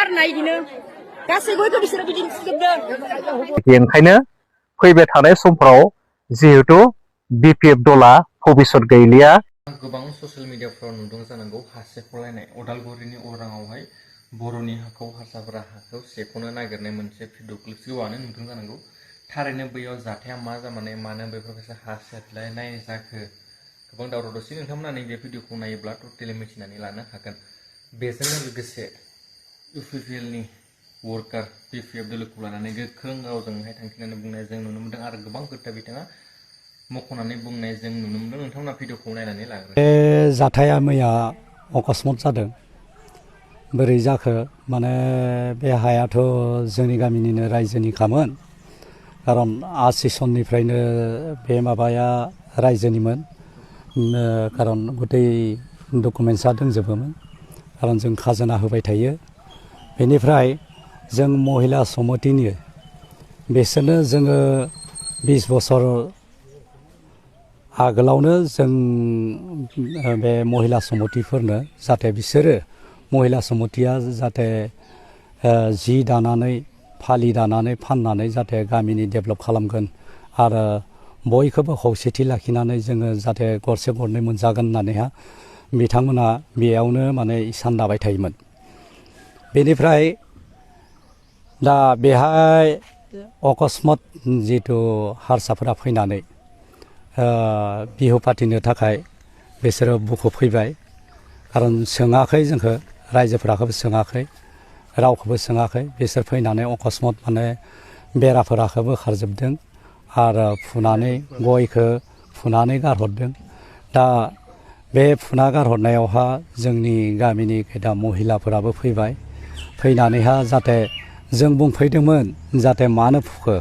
मारनाय इदिनो गासैबो बिसोरो बिदिनो सुजोबदों बेनिखायनो फैबाय थानाय समफ्राव जिहेतु बिपिएफ दला भबिष्यत गैलिया गोबां ससियेल मिडियाफ्राव नुदों जानांगौ हा सेख'लायनाय अदालगुरिनि अराङावहाय बर'नि हाखौ हारसाफोरा हाखौ सेख'नो नागिरनाय मोनसे भिडिअ क्लिप गोबाङानो नुदों जानांगौ थारैनो बैयाव जाथाया मा जामाने मानो बेफोरबायसा हा सेखलायनाय जाखो गोबां दावराव दावसि नोंथांमोना नैबे भिडिअखौ नायोब्ला टटेलि मिथिनानै लानो हागोन बेजोंनो लोगोसे इउपिपिएलनि वर्कार बिपिएफ दोलोखौ लानानै गोख्रों रावजोंहाय थांखिनानै बुंनाय जों नुनो मोन्दों आरो गोबां खोथा बिथाङा मख'नानै बुंनाय जों नुनो मोन्दों नोंथांमोना भिडिअखौ नायनानै लाग्रो बे जाथाया मैया अकस्मात जादों बोरै जाखो माने बे हायाथ' जोंनि गामिनिनो रायजोनिखामोन खारन आसि सननिफ्रायनो बे माबाया रायजोनिमोन खारन गथै डकुमेन्टसा दंजोबोमोन खारन जों खाजोना होबाय थायो बेनिफ्राय जों महिला समितिनि बिसोरनो जोङो 20 बोसोर आगोलावनो जों बे महिला समितिफोरनो जाहाथे बिसोरो महिला समितिया जाहाथे जि दानानै फालि दानानै फाननानै जाहाथे गामिनि डेभेलप खालामगोन आरो बयखौबो खौसेथि लाखिनानै जोङो जाहाथे गरसे गरनै मोनजागोन होननानैहा बिथांमोना बेयावनो माने इसान दाबाय थायोमोन बेनिफ्राय दा बेहाय अकस्मात जिथु हारसाफोरा फैनानै बिहु फाथिनो थाखाय बिसोरो बुखुफैबाय खारन सोङाखै जोंखौ रायजोफोराखौबो सोङाखै रावखौबो सोङाखै बिसोर फैनानै अकस्मात माने बेराफोराखौबो खारजोबदों आरो फुनानै गयखौ फुनानै गारहरदों दा बे फुना गारहरनायावहा जोंनि गामिनि दा महिलाफोराबो फैबाय फैनानैहा जाहाथे जों बुंफैदोंमोन जाहाथे मानो फुखो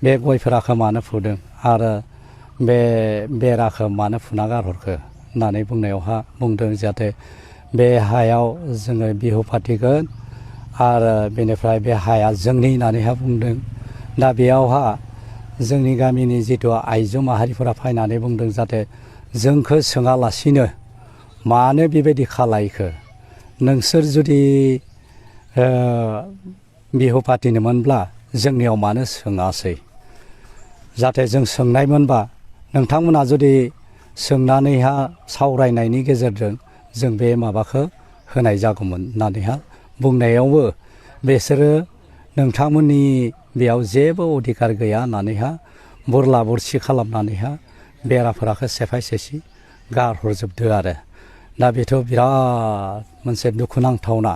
बे गयफोराखौ मानो फुदों आरो बे बेराखौ मानो फुना गारहरखो होननानै बुंनायावहा बुंदों जाहाथे बे हायाव जोङो बिहु फाथिगोन आरो बेनिफ्राय बे हाया जोंनि होननानैहा बुंदों दा बेयावहा जोंनि गामिनि जिथु आइजो माहारिफोरा फैनानै बुंदों जाहाथे जोंखौ सोङालासिनो मानो बेबायदि खालायखो नोंसोर जुदि बिहु फाथिनोमोनब्ला जोंनियाव मानो सोङासै जाहाथे जों सोंनायमोनबा नोंथांमोना जुदि सोंनानैहा सावरायनायनि गेजेरजों जों बे माबाखौ होनाय जागौमोन होननानैहा बुंनायावबो बिसोरो नोंथांमोननि बेयाव जेबो अधिकार गैया होननानैहा बुरला बुरसि खालामनानैहा बेराफोराखौ सेफाय सेसि गारहरजोबदो आरो दा बेथ' बिराद मोनसे दुखुनांथावना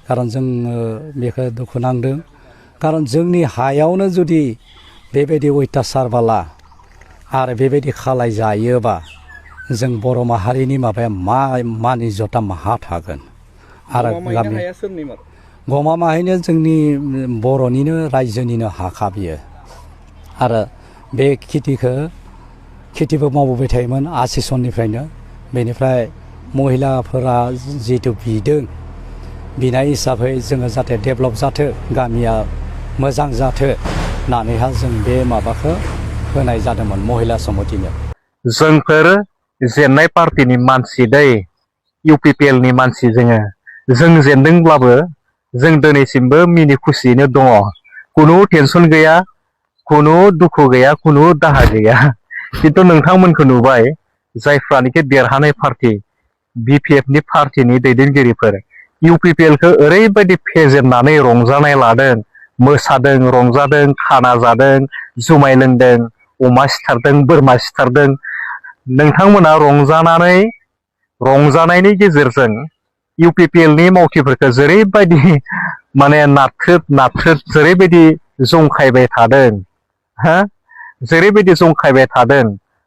खारन जोङो बेखौ दुखु नांदों खारन जोंनि हायावनो जुदि बेबायदि अयथासार बाला आरो बेबायदि खालाय जायोबा जों बर' माहारिनि माबाया मानि जथा माहा थागोन आरो गामि गमामायैनो जोंनि बर'निनो रायजोनिनो हाखा बियो आरो बे खेथिबो मावबोबाय थायोमोन आसि सननिफ्रायनो बेनिफ्राय महिलाफोरा जिहेतु बिदों बिनाय हिसाबै जोङो जाहाथे डेभेलप जाथो गामिया मोजां जाथो होननानैहा जों बे माबाखौ होनाय जादोंमोन महिला समितिनो जोंफोर जेननाय पार्टिनि मानसि दै इउपिपिएलनि मानसि जों जेनदोंब्लाबो जों दिनैसिमबो मिनि खुसियैनो दङ खुनु टेनसन गैया खुनु दुखु गैया खुनु दाहा गैया खिन्थु नोंथांमोनखौ नुबाय जायफ्रानोखि देरहानाय पार्टि बिपिएफनि पार्टिनि दैदेनगिरिफोर इउपिपिएलखौ ओरैबायदि फेजेननानै रंजानाय लादों मोसादों रंजादों खाना जादों जुमाय लोंदों अमा सिथारदों बोरमा सिथारदों नोंथांमोना रंजानायनि गेजेरजों इउपिपिएलनि मावथिफोरखौ जेरैबायदि माने नाथ्रोद जेरैबायदि जंखायबाय थादों जेरैबायदि जंखायबाय थादों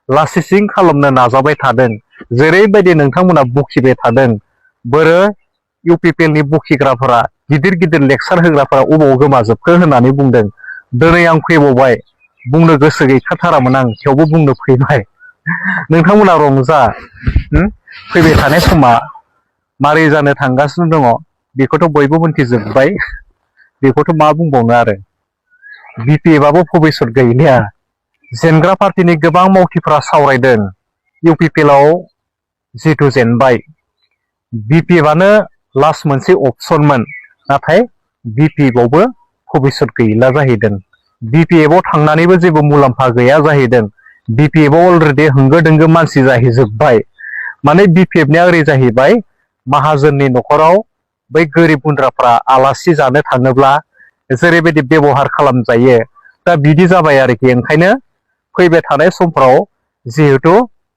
लासिसिं खालामनो नाजाबाय थादों जेरैबायदि नोंथांमोना बखिबाय थादों बोरो इउपिपिएलनि बखिग्राफोरा गिदिर गिदिर लेक्सार होग्राफोरा अबाव गोमाजोबखो होननानै बुंदों दिनै आं फैबावबाय बुंनो गोसो गैखाथारामोन आं थेवबो बुंनो फैबाय नोंथांमोना रंजा फैबाय थानाय समा मारै जानो थांगासिनो दङ बेखौथ' बयबो मोनथिजोबबाय बेखौथ' मा बुंबावनो आरो बिपिएफआबो भबिष्यत गैलिया जेनग्रा पार्टिनि गोबां मावथिफ्रा सावरायदों इउपिपिएलआव जिहेथु जेनबाय बिपिएफआनो लास्ट मोनसे अपसनमोन नाथाय BPFआवबो भबिष्यत गैला जाहैदों BPFआव थांनानैबो जेबो मुलाम्फा गैया जाहैदों BPFआव अलरेडि होंगो दोंगो मानसि जाहैजोब्बाय माने BPFनिया ओरै जाहैबाय माहाजोननि न'खराव बै गोरिब गुन्द्राफ्रा आलासि जानो थाङोब्ला जेरैबायदि बेबहार खालामजायो दा बिदि जाबाय आरोखि ओंखायनो फैबाय थानाय समफ्राव जिहेतु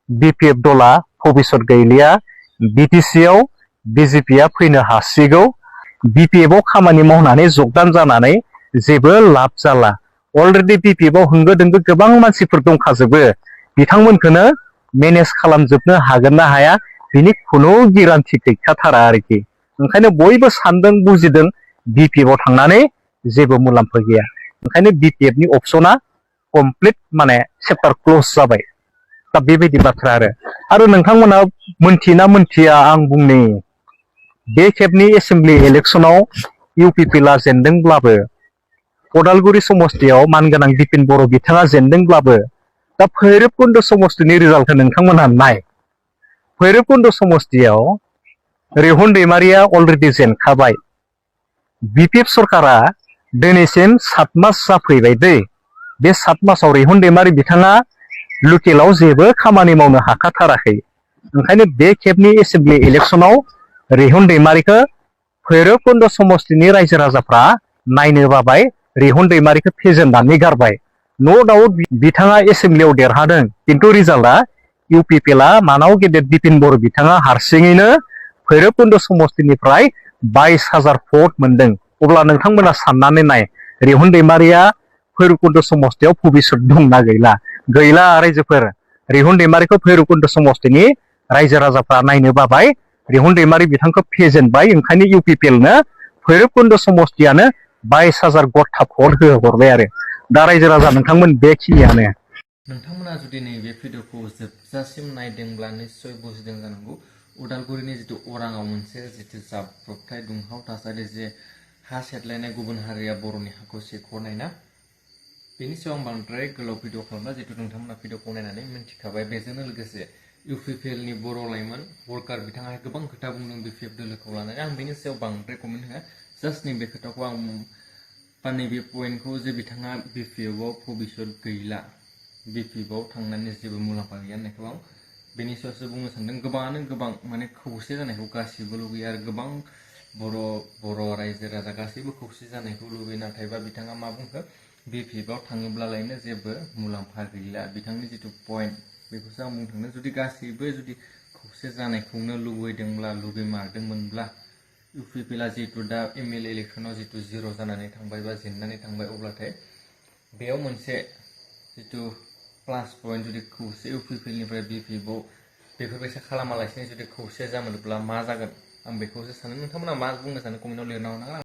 BPF दला भबिष्यत गैलिया BTCआव BJPआ फैनो हासिगौ BPFआव खामानि मावनानै जगदान जानानै जेबो लाब जाला अलरेडि BPFआव होंगो दोंगो गोबां मानसिफोर दंखाजोबो बिथांमोनखौनो मेनेज खालामजोबनो हागोन ना हाया बिनि खुनु गिरान्थि गैखाथारा आरोखि ओंखायनो बयबो सानदों बुजिदों BPFआव थांनानै जेबो मुलाम्फा गैया ओंखायनो BPFनि अपसना कमप्लिट माने चेप्टार क्लोज जाबाय दा बेबायदि बाथ्रा आरो नोंथांमोना मोनथिना मोनथिया आं बुंनि बे खेबनि एसेम्बलि इलेक्सनाव UPPला जेनदोंब्लाबो अदालगुरि समस्तियाव मानगोनां बिपिन बर' बिथाङा जेनदोंब्लाबो दा भैरबकुन्द समस्तिनि रिजाल्टखौ नोंथांमोनहा नाय भैरबकुन्द समस्तियाव रेहन दैमारिया अलरेडि जेनखाबाय BPF सरकारा दिनैसिम 7 मास जाफैबाय दै बे 7 मासाव रेहन दैमारि बिथाङा लुकेलाव जेबो खामानि मावनो हाखाथाराखै ओंखायनो बे खेबनि एसेम्बलि इलेक्सनाव रेहन दैमारिखौ भैरबकुन्द समस्तिनि रायजो राजाफ्रा नायनो बाबाय रेहन दैमारिखौ फेजेननानै गारबाय नो डाउट बिथाङा एसेम्बलियाव देरहादों किन्तु रिजाल्टआ UPPला मानाव गेदेर बिपिन बर' बिथाङा हारसिङैनो भैरबकुन्द समस्तिनिफ्राय 22,000 भट मोनदों अब्ला नोंथांमोना साननानै नाय रेहन दैमारिया भैरबकुन्द समस्तियाव भबिष्यत दंना गैला रायजोफोर रेहन दैमारिखौ भैरबकुन्द समस्तिनि रायजो राजाफ्रा नायनो बाबाय रेहन दैमारि बिथांखौ फेजेनबाय ओंखायनो UPPLनो भैरबकुन्द समस्तियानो 22,000 गथा भट होहरबाय आरो दा रायजो राजा नोंथांमोन बेखिनियानो नोंथांमोना जुदि नैबे भिडिअखौ जोबजासिम नायदोंब्ला निस्सय बुजिदों जानांगौ उदालगुरिनि जितु अराङाव मोनसे जितु जाब्रबथाय दुंहाव थासारि जे हा सेदलायनाय गुबुन हारिया बर'नि हाखौ सेख'नाय ना बेनि सायाव आं बांद्राय गोलाव भिडिअ खालामला जितु नोंथांमोना भिडिअखौ नायनानै मिन्थिखाबाय बेजोंनो लोगोसे UPPLनि बर' लाइमोन वर्कार बिथाङा गोबां खोथा बुंदों BPF दोलोखौ लानानै आं बेनि सायाव बांद्राय कमेन्ट होआ जास्ट नैबे खोथाखौ आं बा नैबे पइन्टखौ जे बिथाङा BPFआव भबिष्यत गैला BPFआव थांनानै जेबो मुलाम्फा गैया होननायखौ आं बेनि सायावसो बुंनो सानदों गोबाङानो गोबां माने खौसे जानायखौ गासिबो लुबैयो आरो गोबां बर' रायजो राजा गासैबो खौसे जानायखौ लुबैयो नाथायबा बिथाङा मा बुंखो BPFआव थाङोब्लालायनो जेबो मुलाम्फा गैला बिथांनि जितु पइन्ट बेखौसो आं बुंनो थांदों जुदि गासैबो जुदि खौसे जानायखौनो लुबैदोंब्ला लुबैमारदोंमोनब्ला UPPला जितु दा MLA इलेक्सनाव जितु 0 जानानै थांबाय बा जेननानै थांबाय अब्लाथाय बेयाव मोनसे जितु प्लास पइन्ट जुदि खौसे UPPलनिफ्राय BPFआव बेफोरबायसा खालामालासिनो जुदि खौसे जामोनब्ला मा जागोन आं बेखौसो सानो नोंथांमोना मा बुंनो सानो कमेन्टआव लिरना हरनांगोन